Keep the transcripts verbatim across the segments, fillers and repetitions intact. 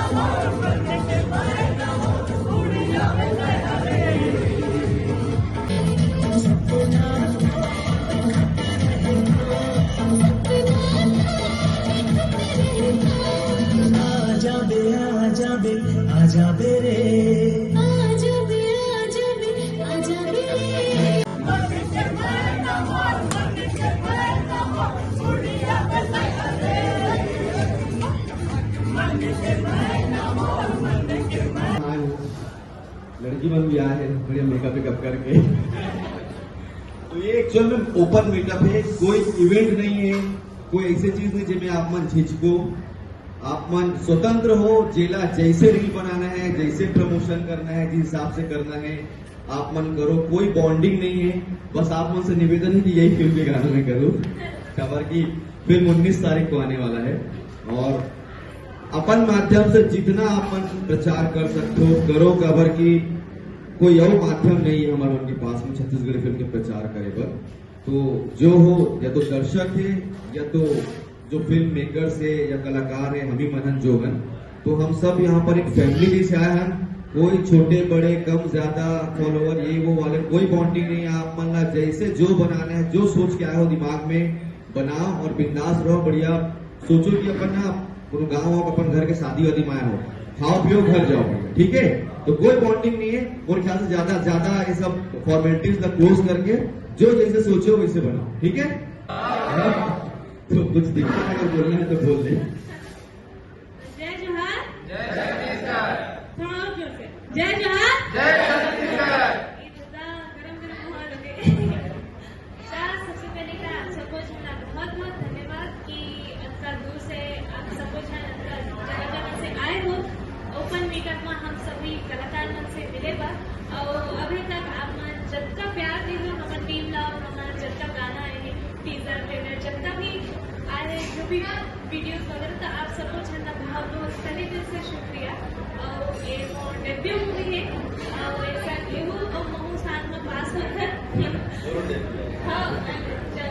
आजा बे, आजा बे, आजा बे रे। आजा बे, आजा बे, आजा बे रे। लड़की मन भी आए हैं बढ़िया मेकअप वेकअप करके। तो ये एक्चुअल में ओपन मीटअप है, कोई इवेंट नहीं है, कोई ऐसी चीज नहीं जिसमें आप मन झिझको। आप मन स्वतंत्र हो, जेला जैसे रील बनाना है, जैसे प्रमोशन करना है, जिस हिसाब से करना है, आप मन करो, कोई बॉन्डिंग नहीं है। बस आप मन से निवेदन है कि यही फिल्म के गानों में करो, काबर कि फिल्म उन्नीस तारीख को आने वाला है और अपन माध्यम से जितना आप मन प्रचार कर सकते हो करो, काबर कि कोई और माध्यम नहीं है हमारे मन के पास में छत्तीसगढ़ी फिल्म के प्रचार करे बर। तो जो हो, या तो दर्शक है, या तो जो फिल्म मेकर्स है या कलाकार है, हम ही मन हन जो हन, तो हम सब यहाँ पर एक फैमिली जैसे आए हैं। कोई छोटे बड़े, कम ज्यादा, फॉलोअर, ये वो वाले कोई बॉन्डिंग नहीं है। आप मन ला जैसे जो बनाना है, जो सोच के आए हो दिमाग में, बनाओ और बिंदास रहो। बढ़िया सोचो कि अपन ना कोनो गाँव हो, अपन घर के शादी वादी में आए हो, खाओ पियो घर जाओ, ठीक है? तो कोई बॉन्डिंग नहीं है। और ख्याल से ज्यादा ज्यादा ये सब फॉर्मेलिटीज का क्लोज करके जो जैसे सोचे हो वैसे बनाओ, ठीक है? तो कुछ दिक्कत अगर बोलना है तो बोल दे। जय जोहार। थोड़ा और जोर से। जय जोहार। ये तो गरम गरम हुआ लगे। अच्छा, सबसे पहले का आप सबको झन ला बहुत बहुत धन्यवाद कि अतका दूर से आप सबको झन अतका जगह जगह से आए हो। ओपन मीटअप में हम सभी कलाकार मन से मिले बा और अभी तक आप मन जतका प्यार दे हो हमर टीम ला और हमर जतका गाना है, टीजर ट्रेलर जतका भी आए हैं, जो भी वीडियोस वगैरह, तो आप सबको झन ला बहुत बहुत तहे दिल से शुक्रिया। और ये मोर डेब्यू मूवी है और ऐसा केहू और महू साथ में पास होकर। हाँ, अच्छा।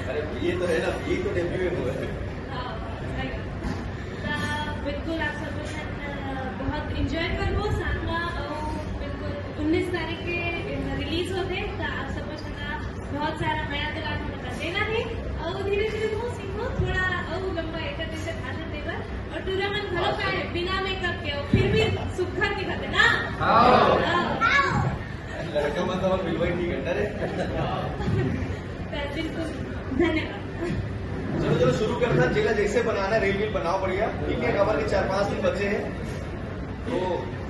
अरे ये तो है ना, ये तो डेब्यू है। हाँ, सही। तो बिल्कुल आप सब लोग, अ, बहुत एंजॉय करबो साथ में। और बिल्कुल उन्नीस तारीख के रिलीज होते, तो आप सब लोग बहुत सारा मया दुलार हमन ला देना है। और धीरे धीरे बहुत सीखो, थोड़ा और लंबा एक दिन से भाषण देबर। और टूरा मन घलो का है, बिना मेकअप के हो, फिर भी सुघर दिखत है ना? हाँ। हाँ। लड़का मन तो हमर मिलवाई ठीक है, अरे। तो बिल्कुल, धन्यवाद। चलो, चलो, शुरू करता, जेला जैसे बनाना है, रील वील बनाओ बढ़िया, ठीक है? काबर के चार पांच दिन बचे हैं, तो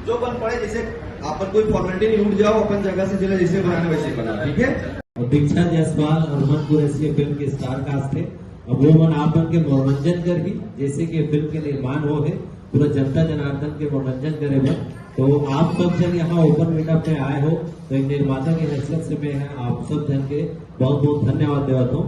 जो बन पड़े, जैसे आप पर कोई फॉर्मेलिटी नहीं, उठ जाओ अपन जगह से, जेला जैसे बनाना है, वैसे बनाओ, ठीक है? और दीक्षा जायसवाल और मन कुरैशी फिल्म के स्टार कास्ट है। अब वो मन आप मन के मनोरंजन करही, जैसे कि फिल्म के निर्माण हो है, पूरा जनता जनार्दन के मनोरंजन करे बर। तो आप सब जन यहाँ ओपन मीटअप में आए हो, तो एक निर्माता के हैसियत से मैं यहाँ आप सब जन के बहुत बहुत धन्यवाद देवत हूँ।